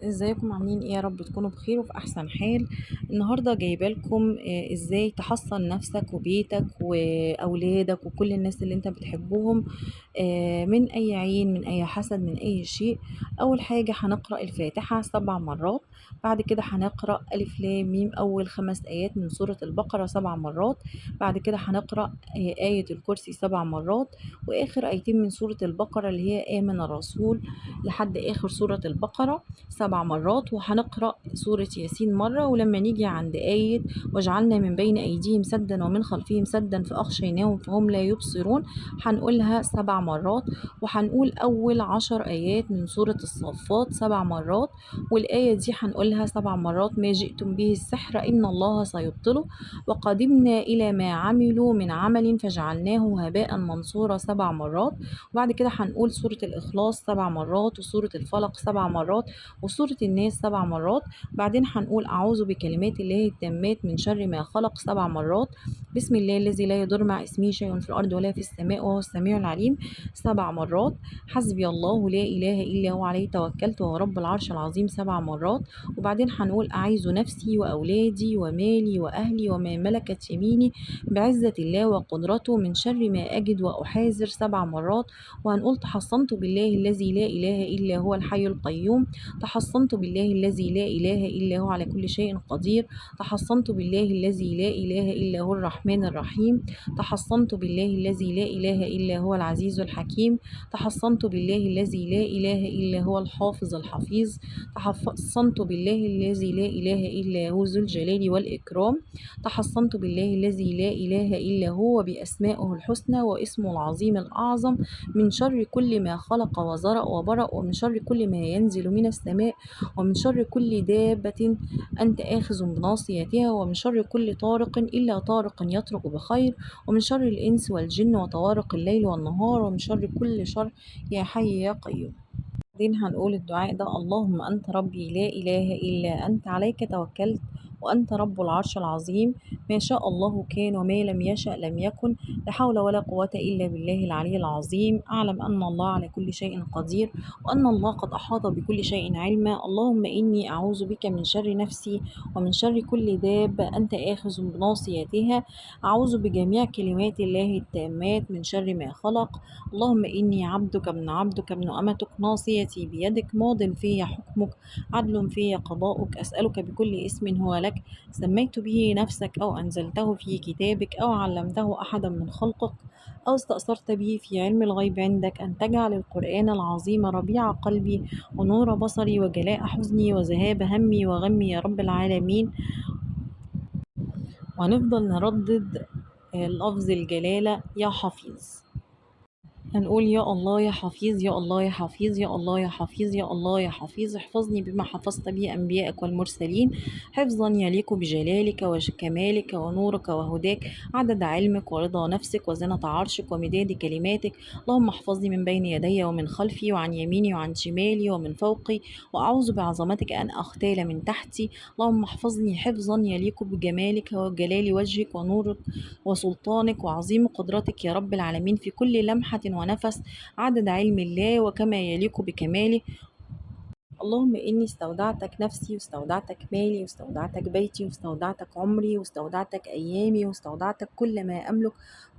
ازيكم؟ عاملين ايه؟ يا رب تكونوا بخير وفي احسن حال. النهارده جايبه لكم ازاي تحصن نفسك وبيتك واولادك وكل الناس اللي انت بتحبهم من اي عين، من اي حسد، من اي شيء. اول حاجه هنقرا الفاتحه 7 مرات، بعد كده هنقرا الف لام ميم اول 5 ايات من سوره البقره 7 مرات، بعد كده هنقرا ايه الكرسي 7 مرات، واخر ايتين من سوره البقره اللي هي امن الرسول لحد اخر سوره البقره 7 مرات، وهنقرأ سورة ياسين مرة. ولما نيجي عند آية وجعلنا من بين أيديهم سدا ومن خلفهم سدا فأغشيناهم فهم لا يبصرون هنقولها 7 مرات، وهنقول أول 10 آيات من سورة الصافات 7 مرات، والآية دي هنقولها 7 مرات: ما جئتم به السحر إن الله سيبطله، وقدمنا إلى ما عملوا من عمل فجعلناه هباء منصورا 7 مرات. وبعد كده هنقول سورة الإخلاص 7 مرات، وسورة الفلق 7 مرات، وسورة الناس 7 مرات. بعدين هنقول أعوذ بكلمات الله التامات من شر ما خلق 7 مرات، بسم الله الذي لا يضر مع اسمه شيء في الأرض ولا في السماء وهو السميع العليم 7 مرات، حسبي الله لا إله إلا هو عليه توكلت وهو رب العرش العظيم 7 مرات. وبعدين هنقول أعيذ نفسي وأولادي ومالي وأهلي وما ملكت يميني بعزة الله وقدرته من شر ما أجد وأحاذر 7 مرات. وهنقول تحصنت بالله الذي لا إله إلا هو الحي القيوم، تحصنت بالله الذي لا إله إلا هو على كل شيء قدير، تحصنت بالله الذي لا إله إلا هو الرحمن الرحيم، تحصنت بالله الذي لا إله إلا هو العزيز الحكيم، تحصنت بالله الذي لا إله إلا هو الحافظ الحفيظ، تحصنت بالله الذي لا إله إلا هو ذو الجلال والإكرام، تحصنت بالله الذي لا إله إلا هو بأسمائه الحسنى واسمه العظيم الأعظم من شر كل ما خلق وزرأ وبرأ، ومن شر كل ما ينزل من السماء، ومن شر كل دابة أنت آخذ بناصيتها، ومن شر كل طارق إلا طارق يطرق بخير، ومن شر الإنس والجن وطوارق الليل والنهار، ومن شر كل شر يا حي يا قيوم. بعدين هنقول الدعاء ده: اللهم أنت ربي لا إله إلا أنت، عليك توكلت وأنت رب العرش العظيم، ما شاء الله كان وما لم يشأ لم يكن، لا حول ولا قوة إلا بالله العلي العظيم، أعلم أن الله على كل شيء قدير وأن الله قد أحاط بكل شيء علما، اللهم إني أعوذ بك من شر نفسي ومن شر كل دابة أنت آخذ بناصيتها، أعوذ بجميع كلمات الله التامات من شر ما خلق، اللهم إني عبدك ابن عبدك ابن أمتك، ناصيتي بيدك، ماض في حكمك، عدل في قضاؤك، أسألك بكل اسم هو لك سميت به نفسك أو أنزلته في كتابك أو علمته أحدا من خلقك أو استأثرت به في علم الغيب عندك، أن تجعل القرآن العظيم ربيع قلبي ونور بصري وجلاء حزني وذهاب همي وغمي يا رب العالمين. وهنفضل نردد لفظ الجلالة يا حفيظ، هنقول يا الله يا حفيظ، يا الله يا حفيظ، يا الله يا حفيظ، يا الله يا حفيظ، احفظني بما حفظت به أنبياءك والمرسلين، حفظا يليق بجلالك وكمالك ونورك وهداك، عدد علمك ورضا نفسك وزنة عرشك ومداد كلماتك، اللهم احفظني من بين يدي ومن خلفي وعن يميني وعن شمالي ومن فوقي، وأعوذ بعظمتك أن أغتال من تحتي، اللهم احفظني حفظا يليق بجمالك وجلال وجهك ونورك وسلطانك وعظيم قدرتك يا رب العالمين، في كل لمحة ونفس، عدد علم الله وكما يليق بكماله. اللهم إني استودعتك نفسي واستودعتك مالي واستودعتك بيتي واستودعتك عمري واستودعتك أيامي واستودعتك كل ما أملك،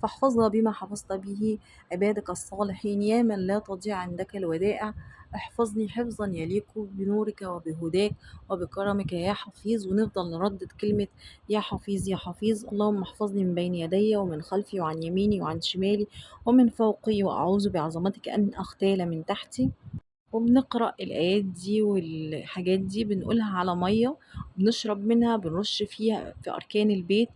فاحفظنا بما حفظت به عبادك الصالحين يا من لا تضيع عندك الودائع، احفظني حفظا يليق بنورك وبهداك وبكرمك يا حفيظ. ونفضل نردد كلمة يا حفيظ يا حفيظ. اللهم احفظني من بين يدي ومن خلفي وعن يميني وعن شمالي ومن فوقي، وأعوذ بعظمتك أن أغتال من تحتي. وبنقرأ الآيات دي والحاجات دي بنقولها على مية، بنشرب منها، بنرش فيها في أركان البيت،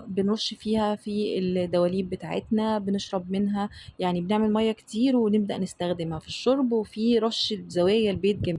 بنرش فيها في الدواليب بتاعتنا، بنشرب منها، يعني بنعمل مية كتير ونبدأ نستخدمها في الشرب وفي رش زوايا البيت جميل.